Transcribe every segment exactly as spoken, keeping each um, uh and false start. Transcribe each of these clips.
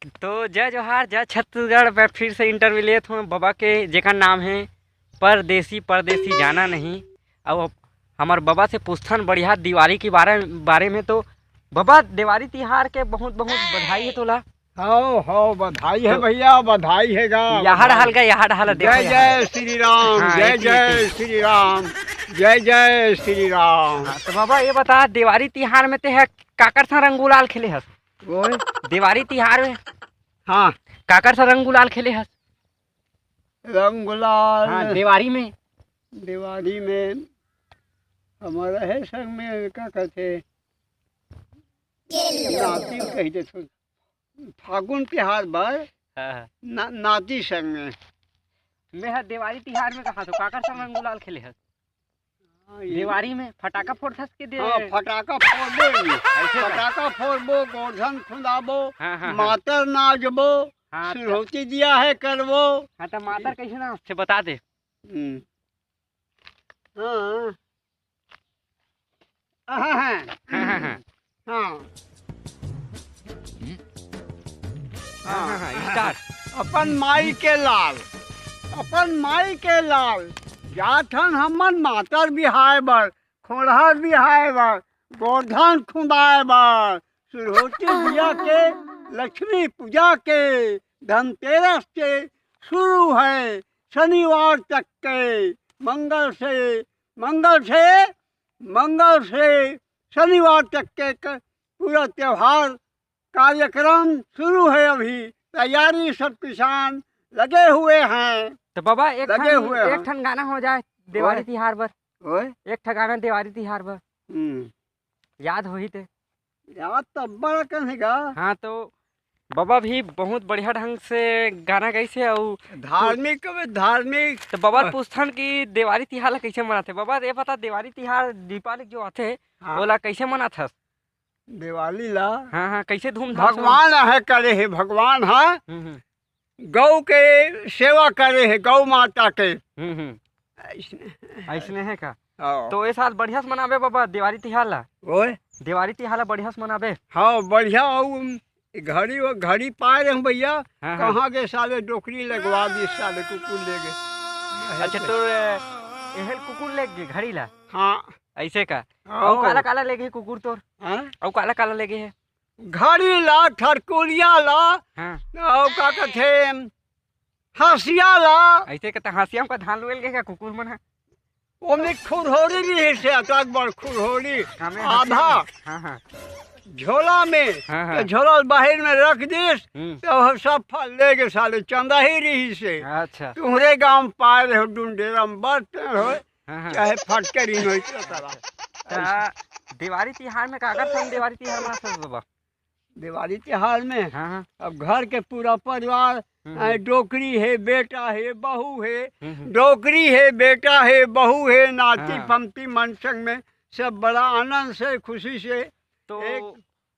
तो जय जोहार, जय छत्तीसगढ़। मैं फिर से इंटरव्यू लेत हूँ बाबा के, जेकर नाम है परदेसी, परदेसी जाना नहीं। अब हमर बाबा से पूछथन बढ़िया दिवाली के बारे, बारे में। तो बाबा, देवारी तिहार के बहुत बहुत बधाई है तोला। हव हव, बधाई है तो भैया, बधाई है गा, यहाँ बधाई। डहाल का, यहाँ डहाल देखो, जय यहाँ। जय श्री राम, हाँ, जय एक ही, एक जय ही। श्री राम, जय जय श्री राम। हाँ, तो बाबा, ये बता, देवारी तिहार में ते है काकर सा रंग गुलाल खेले हस? ओए। देवारी तिहार में हाँ। काकर सा रंग गुलाल खेले हस? रंग गुलाल। हाँ, देवारी में। देवारी में हमारा है संग में, का कहते, नाती कह दे तो, फागुन तिहार बर हाँ, हाँ। ना, नाती संग में। मैं हा देवारी तिहार में कहा तो काकर सा रंग गुलाल खेले हस? हाँ, ये देवारी में फटाका फोड़थस के दे? हाँ, फटाका फोड़बो ही। ऐसे का? फटाका फोड़बो, गोरधन खुंदाबो, हाँ, हाँ, हाँ। मातर नाचबो, हाँ, तो सुरहुती दिया है करबो। हाँ, तो मातर कैसे ना से बता दे। हम्म। हाँ। हाँ, हाँ, हाँ। हाँ, हाँ, हाँ। हाँ, हाँ, हाँ, start। अपन माई के लाल, अपन माई के लाल, जाथन हमन मातर बिहाय बर, खोड़हर बिहाय बर, गोरधन खुंदाय बर, सुरहोती दिया के लक्ष्मी पूजा के, धनतेरस के शुरू है, शनिवार तक के, मंगल से, मंगल से, मंगल से शनिवार तक के क-, पूरा त्योहार कार्यक्रम शुरू है। अभी तैयारी, सब किसान लगे हुए हैं। तो बाबा, एक लगे ठन, हुए एक हैं। ठन गाना हो जाए देवारी ओए। तिहार बर। ओए। एक ठन गाना देवारी तिहार बर। हम्म। याद होही ते। याद तो अब्बड़ अकन हे गा। हाँ, तो बाबा भी बहुत बढ़िया ढंग से गाना गाइस हे। अउ धार्मिक, धार्मिक। तो बाबा पूछथन कि देवारी तिहार ला कैसे मनाथे? बाबा, ये बता, देवारी तिहार दीपावली जो आथे, हाँ। ओला कैसे मनाथस? देवाली ला हाँ, हाँ, कैसे धूमधाम से भगवान है करे हे, भगवान हा हम्म, हम्म। गौ के सेवा करे हे, गौ माता के। हम्म, हम्म। ऐसने। ऐसने है का? हाँ। तो ए साल बढ़िया से मनाबे बाबा देवारी तिहार ला। ओए। देवारी तिहार ला बढ़िया से मनाबे। हाँ, बढ़िया। अउ घड़ी, वो घड़ी पाए रहे भैया, हाँ, हाँ। कहाँ के साले डोकरी लगवा दी, साले कुकुर ले गए। अच्छा, तो ए, एहल कुकुर ले गए घड़ी ला? हाँ। ऐसे का? हाँ। अउ काला काला ले गए कुकुर तोर? हाँ? अउ काला काला ले गए है? घड़ी ला, ठरकुरिया ला, हाँ। अउ का कथे, हंसिया ला। ऐसे के त हंसिया का धान लुएल के का कुकुर मन ह? ओमे खुरहोरी भी है से, अतक बड़ खुरहोरी। हमें आधा हंसिया में। हाँ, हाँ। झोला में, हाँ, हाँ। तो झोला बाहर में रख दिस, हम्म। तो हम सब फल ले के साले चंदा ही रही से। अच्छा। तुम्हरे गांव पाए रहे हो, डुंडेरा में बड़ पेड़ हो, हाँ, हाँ। चाहे फटकरी नहीं तो करा। ता देवारी तिहार में काकर संग देवारी तिहार मनाथस बाबा? देवारी तिहार में हाँ, हाँ। अब घर के पूरा परिवार, हम्म, आए, हम्म। डोकरी है, बेटा है, बहू है, हम्म, हम्म। डोकरी है, बेटा है, बहू है, नाती हाँ। पंती मन संग में सब बड़ा आनंद से, खुशी से। तो एक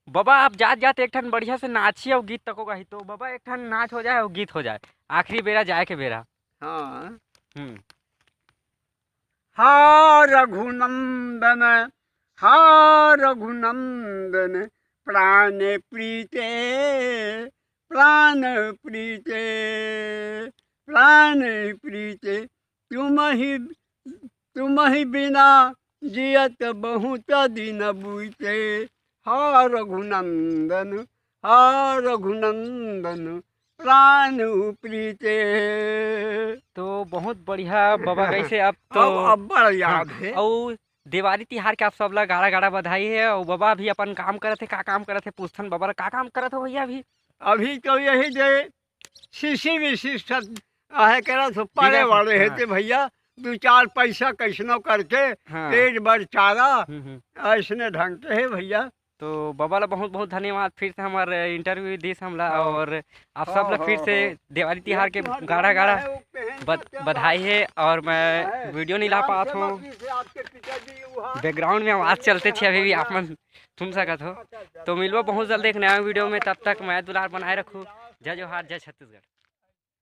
बाबा, आप जात जात एक ठन बढ़िया से नाची अउ गीत तको गाही, तो बाबा एक ठन नाच हो जाए अउ गीत हो जाए, आखिरी बेरा जाए के बेरा। हाँ। हम्म। हा रघुनंदन, हा रघुनंदन, प्राण प्रीते, प्राण प्रीते, प्राण प्रीते, तुम ही, तुम ही बिना जियत बहुत दिन बीते। हा रघुनंदन, हा रघुनंदन, प्राण प्रीते। तो बहुत बढ़िया बाबा, कैसे आप तो अब अब्बड़ याद हाँ, है। अउ देवारी तिहार के आप सब ला गाड़ा गाड़ा बधाई है। अउ बाबा अभी अपन काम करत हे, का काम करत हे? पूछथन बाबा ला, का काम करत हो भैया अभी? अभी तो यही दे सीसी विसी सब आहे करत हो, पारे बिना वाले हाँ। हेते भैया, दू चार पैसा कैसनो करके हाँ। पेट भर चारा, हम्म, हम्म। ऐसने ढंग के हे भैया। तो बाबा ला बहुत बहुत धन्यवाद, फिर से हमार इंटरव्यू दिस हमला, हाँ। और आप सब हाँ, ला फिर हाँ, से हाँ। देवारी तिहार के गाड़ा गाड़ा बध-, बधाई है। और मैं वीडियो नहीं ला पात हूँ, बैकग्राउंड में आवाज चलते थे, अभी भी आप मन सुन सकत हो। तो मिलबो बहुत जल्द एक नया वीडियो में, तब तक मया दुलार बनाए रखू। जय जोहार, जय छत्तीसगढ़।